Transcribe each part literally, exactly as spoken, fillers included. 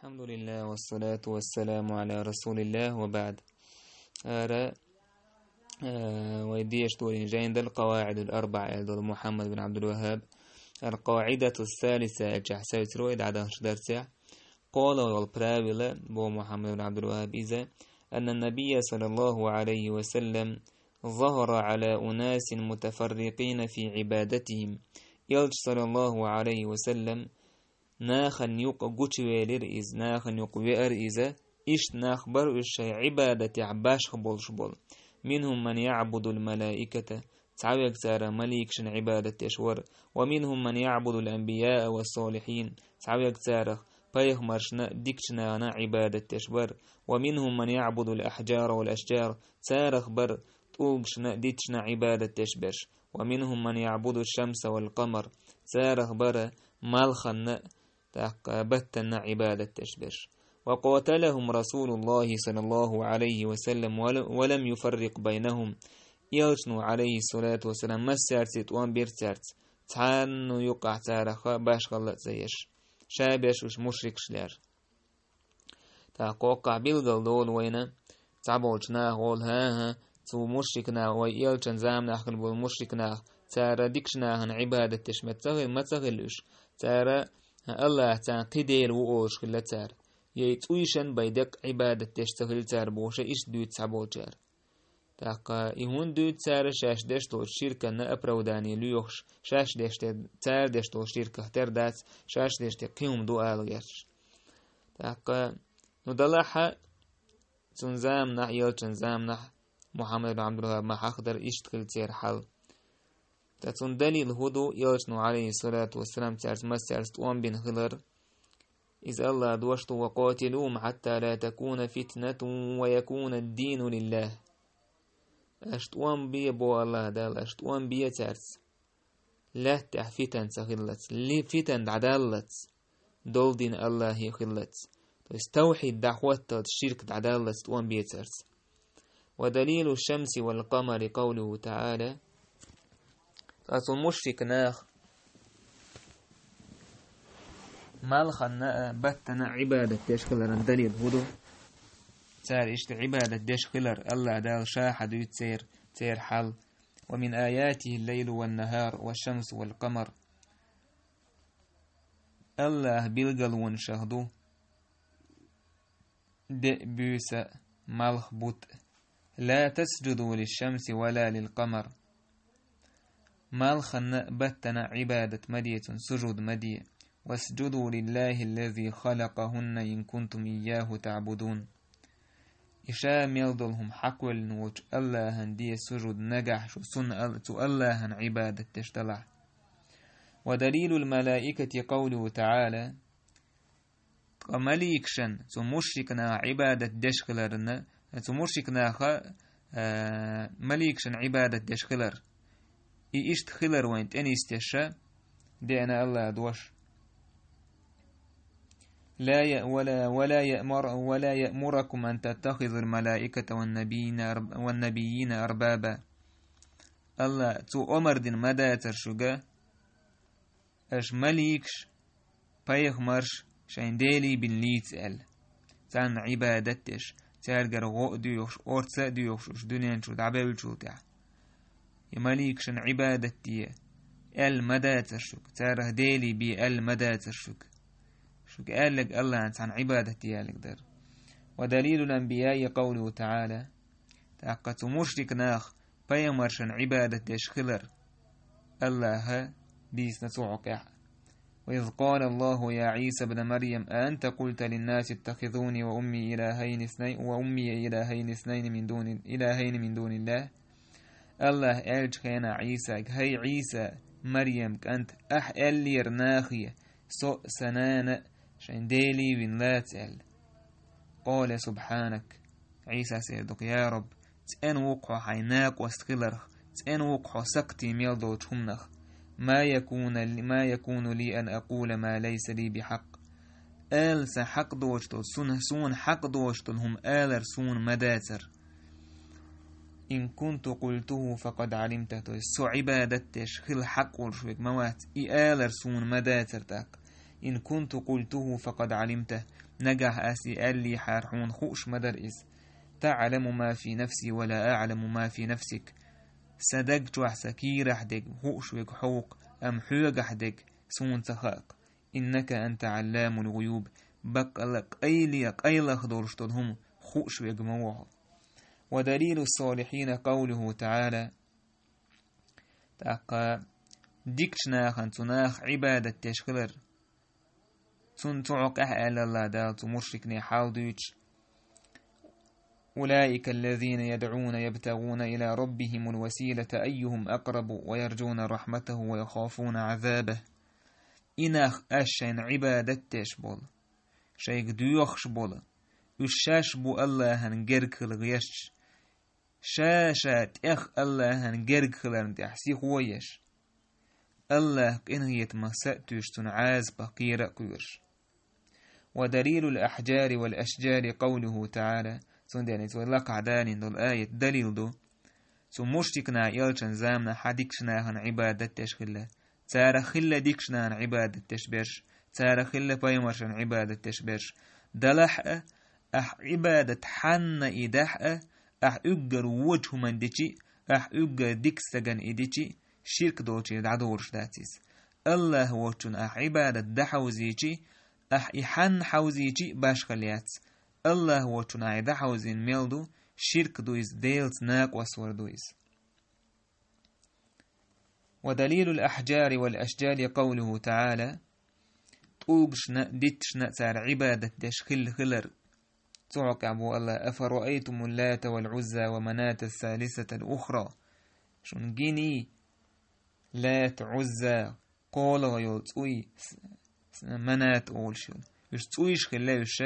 الحمد لله والصلاة والسلام على رسول الله وبعد. ХӀара, э, вай деша долийна жайна дара «Къаваидул арбаӀа» аьлла долу Мухьаммад бин Абдул-ВахӀаб. «Ал-къаӀидату ссалиса» аьлчахь севцаро и дӀадаханчу дарсехь. «Къола» йолу правила, боху Мухьаммад бин Абдул-ВахӀаб иза, «анна набийя саллаллаху Ӏалайхи ва саллам захара Ӏала унасин мутафаррикъина фи Ӏибадатихим». Элча саллаллаху Ӏалайхи ва саллам нахана юкъа гучувелира иза, нахана юкъа веара иза, иштта нах бара уьш шайн Ӏибадатехь башха болуш болу. «Минхум ман яӀбудул малаиката», цхьаверг цара маликашна Ӏибадат деш вара, «ва минхум ман яӀбудул анбияа ва солихьин», цхьаверг царах пайхамаршна, дикачу нахана Ӏибадат деш вара, «ва минхум ман яӀбудул ахьджара вал ашджар», царах бара тӀулгашна, диташна Ӏибадат деш берш, «ва минхум ман яӀбуду шамса вал къамар», царах бара малханна, тӀаккха баттанна Ӏибадат деш берш. «Ва къаталахум Расулуллахи саллаллаху Ӏалайхи ва саллам ва ла-, ва лам юфаррикъ байнахум». Элчано, Ӏалайхи салату ва салам, массаьрца тӀом бира цаьрца, цхьанна юкъахь царах башхалла а ца еш, ша берш уьш мушрикаш лера. ТӀаккха кхоккхахь билгал долу вайна, цхьаболчу наха олу: «ХӀан-хӀа, цу мушрик наха, вай элчан заманахь хилла болу мушрик наха, цара дикачу нахана Ӏибадат деш ма ца хи-, ма ца хилла уьш. Цара, Аллахь царна кхин дела ву олуш хилла цара. Я и цӀуйшан бай деккъа Ӏибадат деш ца хилла цара», — бохуша иштта дуьйцу цхьаболчара. ТӀаккха и хӀунда дуьйцу цара, шаьш деш долчу ширканна оправдание лоьхуш, шаьш деш те-, цара деш долу ширках тера дац, шаьш деш те кхин хӀума ду ала герчаш. ТӀаккха, ну, далахьа, цунна заманахь, элчан заманахь, Мухьаммад бин Абдулваххаб ма хьахдара иштта хилла церан хьал. Ткъа цунна далил хӀун ду, элчано, Ӏалайхи салату вассалам, цаьрца массаьрца тӀом бина хилар? Иза Аллахь дош ду: «Ва къатилухум хьатта ла такуна фитнатун ва якуна ад-дину лиллахь». Аша тӀом бе, бо Аллахь Дала, аша тӀом бе цаьрца. Лаьттахь фитан ца хиллац, ли-, фитан дӀадаллац, долу дин Аллахье хиллац. То есть тавхьид дӀахӀотталц, ширк дӀадаллац тӀом бе цаьрца. «Ва далилу шамси вал къамари къавлуху та'ала». Ткъа цу мушрик нах малханна а, баттана а Ӏибадат деш хиларан далил хӀун ду? Цара иштта Ӏибадат деш хилар, Аллахь Дала Ша хьадуьйцу церан, церан хьал. «Ва мин аятихи ллайлу ван нахар, ва шамсу вал къамар». Аллахь билгалонашах ду деа буьйса, малх, бутт. «Ла тасджуду лишшамси ва ла лил къамар». Малханна а, баттана а Ӏибадат ма де цунна, сужуд ма де. «Васджуду лиллахи ллази халакъахунна ин кунтум ийяху та'будун». И ша мел долу хӀума хьакхоьллина волчу Аллахьан де сужуд, нагахь шу цунна ал-, цу Аллахьан Ӏибадат деш далахь. «Ва далилул малаикати къавлуху та'ала». Ткъа маликашан, цу мушрик наха Ӏибадат деш хиларна, цу мушрик наха, а, маликашан Ӏибадат деш хилар. И иштта хилар вайн тӀе нисдеша, деана Аллахь дош. «Ла я-, ва ла, ва ла я'мур-, ва ла я'муракум ан таттахизул малаиката ван набийина арб-, ван набийина арбаба». Аллахь цо омар дина ма дацара шуьга, аша маликаш, пайхамарш шайн делий бина лийца аьлла. Царна Ӏибадат деш, цаьргара гӀо а доьхуш, орца а доьхуш, уьш дуьнен чу дӀабевллачул тӀаьхьа. И маликашан Ӏибадат де аьлла ма дацара шуьга, царах делий бе аьлла ма дацара шуьга. Шуьга аьлларг Аллахьан цхьана Ӏибадат де аьлларг дара. «Ва далилул анбияи къавлуху та'ала». ТӀаккха цу мушрик наха пайхамаршан Ӏибадат деш хилар Аллахьа дийцина цу хьокъехь. «Ва из къала Аллаху я Ӏийса бна Марьям, а анта къулта линнаси иттахизуни ва умми илахайни снай-, ва уммия илахайни снайни мин дуни, илахайни мин дуниллах». Аллахь аьллачу хенахь Ӏийсага: «ХӀай Ӏийса, Марьям кӀант, ахь аьллера нахе, со а, сан нана а шайн делий вина лаца», — аьлла. «Къала субхьанак». Ӏийсас эр ду-кх: «Я Рабб, цӀена ву-кх хьо хьайн накъост хиларх, цӀена ву-кх хьо сакхтий мел долчу хӀуманах. Ма якуна ли, ма якуну ли ан акъула ма лайса ли бихьакъ». Ала сан хьакъ доцуш долу, сун-, суна хьакъ доцуш долу хӀума алар суна ма дацара. «Ин кунту къултуху факъад Ӏалимта», то есть со Ӏибадат деш хила хьакъ волуш верг ма вац, и алар суна ма дацара тӀаккха. إن كنت قلته فقد علمته. Нагахь ас и аьллехьара хьуна хууш ма дара иза. تعلم ما في نفسي ولا أعلم ما في نفسك. Сан даг чохь, сан кийрахь дерг хууш верг хьо ву-кх, амма хьоьгахь дерг суна ца хаьа-кх. إنك أنت علام الغيوب. Баккъала къайле, къайлаха долуш долу хӀума хууш верг ма ву хьо. ودليل الصالحين قوله تعالى. ТӀаккха дикачу нахана цу наха Ӏибадат деш хилар. Цунна цу хьокъехь аьлла Дала цу мушрикне хьал дуьйцуш: أولئك الذين يدعون يبتغون إلى ربهم الوسيلة أيهم أقرب ويرجون رحمته ويخافون عذابه. И нах аш шайна Ӏибадат деш болу, шайга доьхуш болу, уьш шаьш бу Аллахьан герга хила гӀерташ, ша-ша тӀех Аллахьан герга хиларна тӀехь сихо еш, Аллахь къинхетамах са а туьйсуш, цуьнан Ӏазапах кхера а кхоьруш. ودليل الأحجار والأشجار قوله تعالى. Цундела иза вай лакхахь далийна долу аят далил ду. Цу мушрикна элчан заманахь хьан дикачу нахана Ӏибадат деш хилла. Цара хилла дикачу нахана Ӏибадат деш берш, цара хилла пайхамаршна Ӏибадат деш берш. Далахь а, ахь Ӏибадат хьанна и дахь а, ахь уьггар вочу хӀуманна дичи, ахь уьггар дика стагана и дичи, ширк долчуьра дӀадолуш дац иза. Аллахь воцчунна ахь Ӏибадат дӀахьовзийчи, ахь и хьанна хьовзийчи башхалла яц. Аллахь воцчунна ахь и дӀахьовзийна мел ду, ширк ду иза, Делаца накъост вар ду иза. ودليل الأحجار والأشجار قوله تعالى. ТӀулгашна, дитташна цара Ӏибадат деш хилла хилар. Цу хьокъехь бу Аллахь: أفرأيتم اللات والعزى ومناة الثالثة الأخرى. Шуна гиний Лат, Ӏузза, кхоалгӀа йолу цӀуй, с-, с-, Манат олуш йолу. Уьш цӀуйш хилла уьш,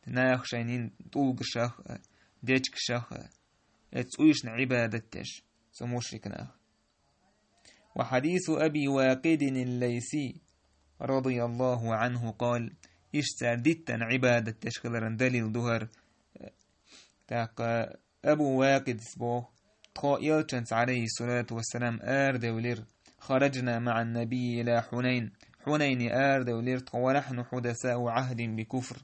наха шайна йина тӀулгашах а, дечигашах а, оцу цӀуйшна Ӏибадат деш, цу мушрик наха. وحديث أبي واقد الليثي رضي الله عنه قال. Иштта цара диттан Ӏибадат деш хиларан далил ду хӀара. ТӀаккха Абу Вакъидас боху: тхо элчанца, عليه الصلاة والسلام, арадевлира. خرجنا مع النبي إلى حنين. Хьунайне арадевлира тхо, ونحن حدثاء عهد بكفر.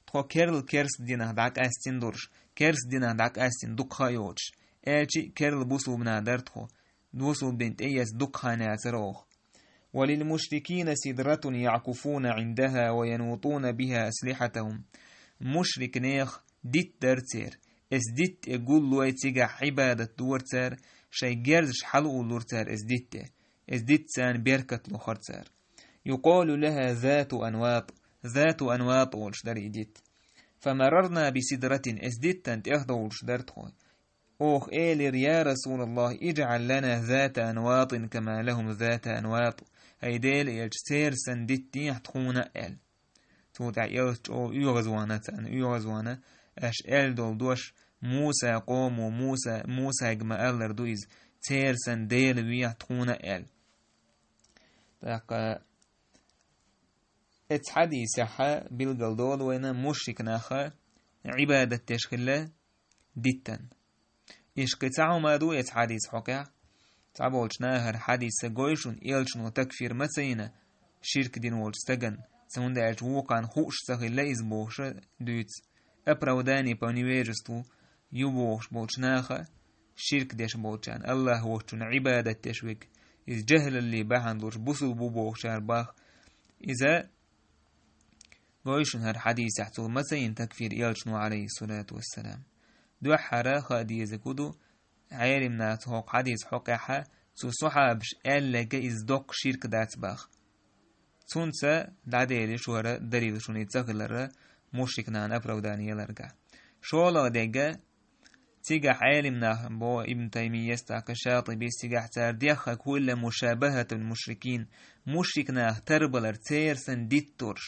Тхо керла керста динах дӀакъаьстина долуш, керста динах дӀакъаьстина дукха ха а йоцуш, аьлчи а керла бусулба нах дара тхо, бусулба дин тӀеэцна дукха хан яцара оха. وللمشركين سدرة يعكفون عندها وينوطون بها أسلحتهم. Мушрикнех дитт дара церан. Эс дитт тӀе гуллой цигахь Ӏибадат дора цара, шайн герзаш хьалауллура цара эс дитт тӀе. Эс дитт царна беркат лохура цара. يقال لها ذات أنواط. ذات أنواط олуш дара и дитт. فمررنا بسدرة, эс диттан тӀехдовлуш дара тхо. Оха элира: يا رسول الله، اجعل لنا ذات أنواط كما لهم ذات أنواط. ХӀай Делан элча, церан санна дитт дехьа тхуна а, аьлла. Цул тӀаьхьа элча чӀогӀа оьгӀазвахна царна, оьгӀазвахна, аша аьлла долу дош Муса къомо, Муса, Мусайга ма-аллара ду иза, церан санна Дела вехьа тхуна а, аьлла. ТӀаккха оцу хьадисехь билгал долу вайна мушрик наха Ӏибадат деш хилла диттан. Иштта кхин цхьа хӀума ду оцу хьадисан хьокъехь. Цхьаболчу наха хӀара хьадис ца гой шуна, элчано такфир ма ца йина ширк дина волчу стагана, цундела аьлча вукхарна хууш ца хилла иза бохуш а дуьйцу. Оправдание по невежеству ю бохуш болчу наха, ширк деш болчарна, Аллах воцчунна Ӏибадат деш верг, иза жахӀлаллин бахьана долуш бусулба ву бохучара боху. Иза гой шуна хӀара хьадисехь цо ма ца йина такфир элчано, Ӏалайхиссалату вассалам. Дуьххьара хаа дезарг хӀун ду, Ӏелимнаха хӀокху хьадисан хьокъехь цу сахьабаша аьлларг иза доккха ширк дац боху. Цунца дӀаделира шу хӀара далил шуна и ца хиларна мушрик нахана оправдание яларга. ШолгӀа дерг, цигахь Ӏелимнаха боху Ибн Таймийяс, тӀаккха Шатибис, цигахь цара деххарг хӀун ду, мушабахатул мушрикин, мушрик наха тарбалар, церан санна диттарш,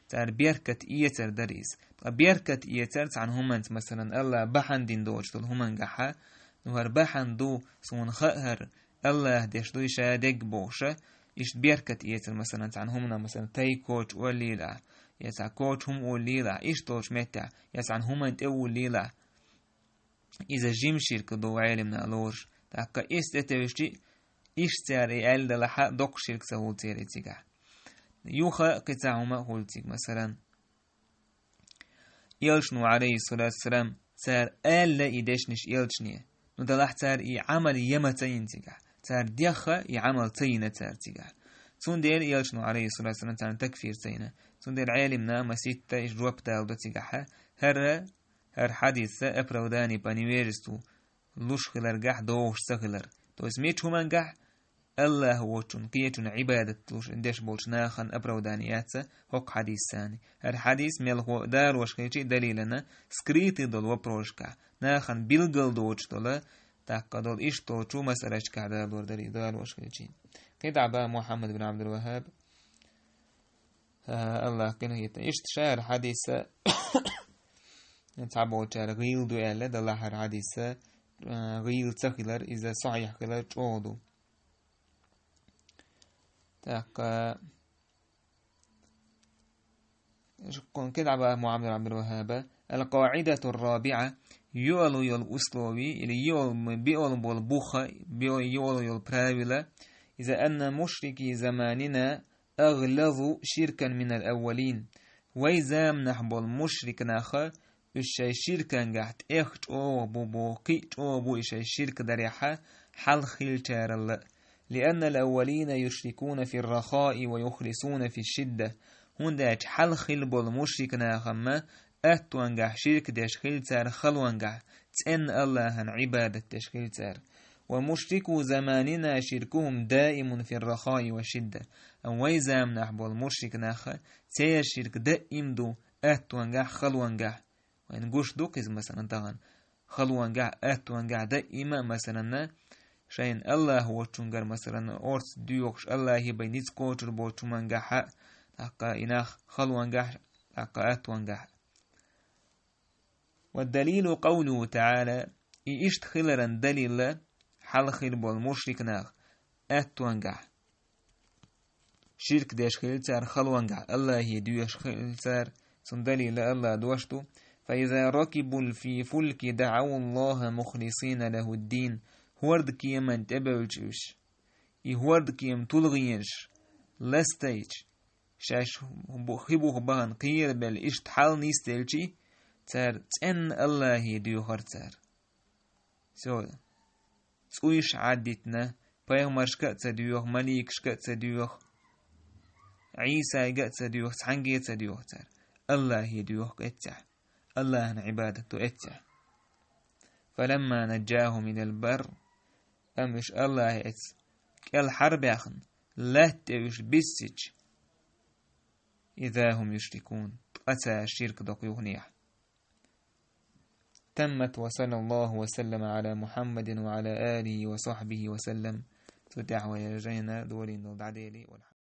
цара беркат эцар дара иза. Ткъа беркат эцар цхьана хӀуманца, масалан, Аллах бахьана дина доцуш долу хӀумангахьа, ну хӀара бахьана ду, суна хаьа хӀара, Аллах деш ду и ша дерг бохуша, иштта беркат эцар, масалан, цхьана хӀуманах, масалан, тай коча уллийла, я цхьа коча хӀума уллийла, иштта долчу меттехь, я цхьана хӀуманна тӀе уллийла. Иза жима ширк ду Ӏелимнаха лоруш. ТӀаккха иза тӀетевжичи, иштта цара и аьлла далахьа, доккха ширк ца хуьлу церан цигахь. Юха кхин цхьа хӀума хуьлу цига, масалан, Элчано, Ӏалайхиссалату вассалам, цара аьлла и дешнаш Элчане. Ну, делахь цара и Ӏамал ян ма ца йина цигахь. Цара дехха и Ӏамал ца йина цара цигахь. Цундела Элчано, Ӏалайхиссалату вассалам, царна такфир ца йина. Цундела Ӏелимна маситта иштта жоп даладо цигахь. ХӀара, хӀара хьадис оправдание по невежеству луш хиларгахь догӀуш ца хилар. То есть мича хӀумангахь Аллахь воцчунна, кхечунна Ӏибадат луш деш болчу нахана оправдание яц хӀокху хьадисана. ХӀара хьадис мелхо а далош хилчи далилана, скрытый долу вопросашкахь, нахана билгал доцуш долу, тӀаккха долу иштта долчу масалашкахь далор дара и далош хилчи. КхидӀа бан Мухьаммад бин Ӏабдул-Ваххаб, а, Аллахь къинхетта. Иштта ша хӀара хьадиса цхьаболчара гӀийла ду аьлла, делахь хӀара хьадиса, а, гӀийла ца хилар, иза сахьихь хилар чӀогӀа ду. ТӀаккха шуккун кхидӀа бан Мухьаммад бин Ӏабдул-Ваххаба: «Ал-къаӀидатур-рабиӀа», йоьалла йолу условие, или йоьалла, биъалла болу буха, биъ-, йоьалла йолу правила: «Иза анна мушрики заманина агълазу ширкан минал аввалин». Вай заманахь болу мушрик наха уьш шайн ширкангахь тӀех чӀогӀа бу боху, кхин а чӀогӀа бу и шайн ширк дарехьа хьалха хилчаралла. «Лианнал аввалина юшрикуна фир-рахаи ва юхлисуна фиш-шидда». ХӀунда аьлча хьалха хилла болу мушрик нахамма аттонгахь ширк деш хилла цара, халонгахь цӀенна Аллахьан Ӏибадат деш хилла цара. «Ва мушрику заманина ширкухум даимун фир-рахаи ва шидда». Амма вай заманахь болу мушрик наха, церан ширк даим ду аттонгахь, халонгахь. Вайна гуш ду-кх иза, масалан, тахана. Халонгахь, аттонгахь даима, масалан, шайна Аллахь воцчунгара, масалан, орца доьхуш, Аллахье бен ницкъ кхочур болчу хӀумангахь а, тӀаккха и нах халонгахь, тӀаккха аттонгахь. «Ва далилу къавлуху таӀала», и иштта хиларан далилла, хьалха хилла болу мушрик нах аттонгахь ширк деш хилла цара, халонгахь Аллахье доьхуш хилла цара, цунна далилла Аллахь дош ду: «Фа иза ракибу фил-фулки даӀаву Аллаха мухлисина лахуд-дин». ХӀордан кеман тӀе бевлча уьш, и хӀордан кема тулгӀенаш ластийча, шаьш бу-, хи буха бахана кхерабелла иштта хьал нисделчи, цара цӀенна Аллахье доьхура цара. Всё. ЦӀуйш Ӏаддитина, пайхамаршка а ца доьху, маликашка а ца доьху, Ӏийсайга а ца доьху, цхьаьнгге а ца доьху цара. Аллахье доьху эццехь. Аллахьан Ӏибадат ду эццехь. «Фаламма наджахум илал барр», амма уьш Аллахье эцна кӀел хьарбаьхна, латта тӀе уьш биссича, «иза хум юшрикун», ткъа цара ширк доккху юханехьа. تمت، وصلى الله وسلم على محمد وعلى آله وصحبه وسلم. Цу тӀехь вай жайна долийна долу дӀадели.